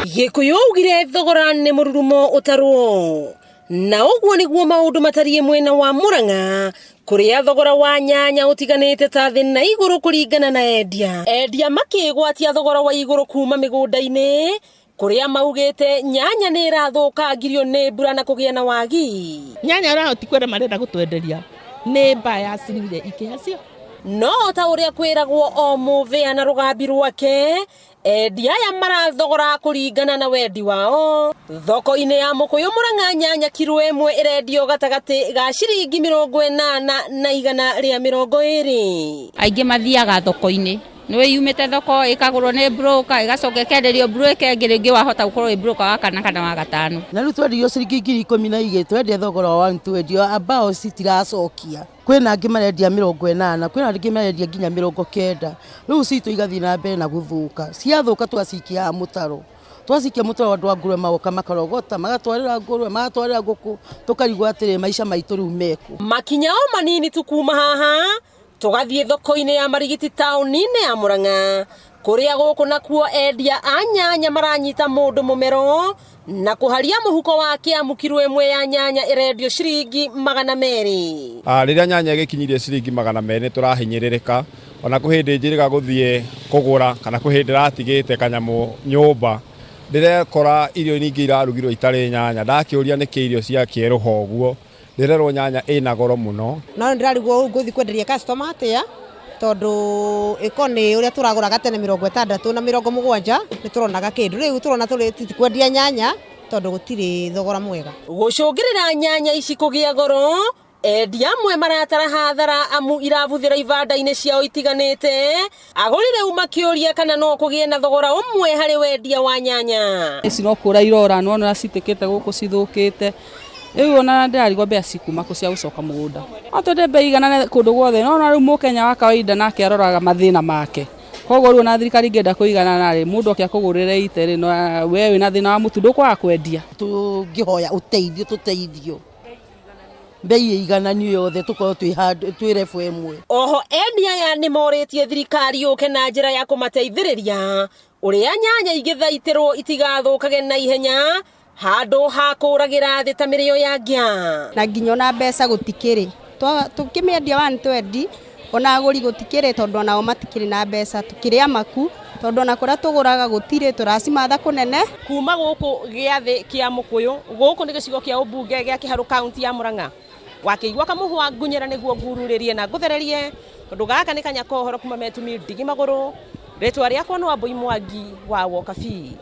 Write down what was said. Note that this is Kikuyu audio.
Gĩkũyũ augire thogora nĩ mũrurumo ũtarwo. Na ũguo nĩguo maũndũ matariĩ mwena wa Murang'a kũrĩa thogora wa nyanya ũtiganĩte ta thĩ na igũrũ kũringana na endia. Endia makĩgwatia thogora wa igũrũ kuma mĩgũnda-inĩ kũrĩa maugĩte nyanya nĩ ĩrathũkangirio nĩ mbura na kũgĩa na wagi. Nyanya ũrahoti kwenda marenda gũtwenderia nĩ mbaa yacinire ikĩha cio. No ta ũrĩa kwĩragwo o mũthĩa na rũgambi rwake, endia aya marathogora kũringana na wendi wao. Thoko-inĩ ya Mũkũyũ Mũrang'a nyanya kiro ĩmwe ĩrendio gatagatĩ ga ciringi 80 na 120. Aingĩ mathiaga thoko-inĩ nĩ yumĩte thoko ĩkagũrwo nĩ broker ĩgacoka ĩkenderio broker ĩngĩ, rĩngĩ wahota gũkorwo ĩ broker wa kana kana wa gatano. Na rĩu twendirio ciringi 12,000, twendia thogora wa 120 ambao citiracokia. Kwĩna angĩ marendia 80, kwĩna angĩ marendia nginya 90. Rĩu citũ igathiĩ na mbere na gũthũka, ciathũka tũgacikia mũtaro, twacikia mũtaro andũ a ngũrwe magoka makarogota, magatwarĩra ngũrwe, magatwarĩra ngũkũ, tũkarigwo atĩrĩ maica maitũ rĩu mekũ. Makinya o manini tu kuma haha tũgathiĩ thoko-inĩ ya Marigiti taũni-inĩ ya Murang'a kũrĩa gũkũ nakuo endia a nyanya maranyita mũndũ mũmero na kũharia mũhuko wake amu kiro ĩmwe ya nyanya ĩrendio ciringi 200. Rĩrĩa nyanya ĩgĩkinyirie ciringi 200 nĩ tũrahinyĩrĩrĩka, ona kwĩ hĩndĩ njĩrĩga gũthiĩ kũgũra kana kwĩ hĩndĩ ndĩratigĩte kanyamũ nyũmba, ndĩrekora irio nyingĩ irarugirwo itarĩ nyanya, ndakĩũria nĩkĩ irio ciakĩerũha ũguo, ndĩrerwo nyanya ĩna goro mũno. No ndĩrarigwo ngũthiĩ kwenderia customer atĩa, tondũ ĩko nĩ ũrĩa tũragũraga tene 60 na 70 nĩ tũronaga kĩndũ, rĩu tũrona tũtikwendia nyanya tondũ gũtirĩ thogora mwega. Gũcũngĩrĩra nyanya ici kũgĩa goro, endia amwe maratara hathara amu irabuthĩra ibanda-inĩ ciao itiganĩte, agũri rĩu makĩũria kana no kũgĩe na thogora ũmwe harĩ wendia wa nyanya. Ici no kũra irora, nĩwona ũrĩa citĩkĩte gũkũ cithũkĩte. Rĩu ona ndĩrarigwo mbia cikuma kũ cia gũcoka mũgũnda. No twende mbei iganane kũndũ guothe, no ona rĩu mũkenya wa kawaida nake aroraga mathĩna make. Koguo rĩu ona thirikari ĩngĩenda kũiganana rĩ, mũndũ oke akũgũrĩre ite rĩ, we wĩna thĩna wa mũtu ndũkwaga kwendia. Tũngĩhoya ũteithio tũteithio, mbei ĩigananio yothe tũkorwo twĩ handũ twĩ level ĩmwe. Oho endia aya nĩ morĩtie thirikari yũke na njĩra ya kũmateithĩrĩria ũrĩa nyanya ingĩthaitĩrwo itigathũkage na ihenya handũ ha kũragĩra thĩ ta mĩrĩo ya ngĩa. Na nginya ona mbeca gũtikĩrĩ, tũkĩmĩendia 120 ona agũri gũtikĩrĩ tondũ onao matikĩrĩ na mbeca, tũkĩrĩ amaku tondũ ona kũrĩa tũgũraga gũtirĩ, tũracimatha kũnene. Kuma gũkũ gĩathĩ kĩa Mũkũyũ, gũkũ nĩ gĩcigo kĩa ũmbunge gĩa Kĩharũ kaunti ya Murang'a. Wakĩigua kamũhwa ngunyĩra nĩguo ngururĩrie na ngũthererie, tondũ gaka nĩ kanya ka ũhoro kuma Metumi ndigi magũrũ. Rĩtwa rĩakwa nĩ Wambui Mwangi wa Wokabi.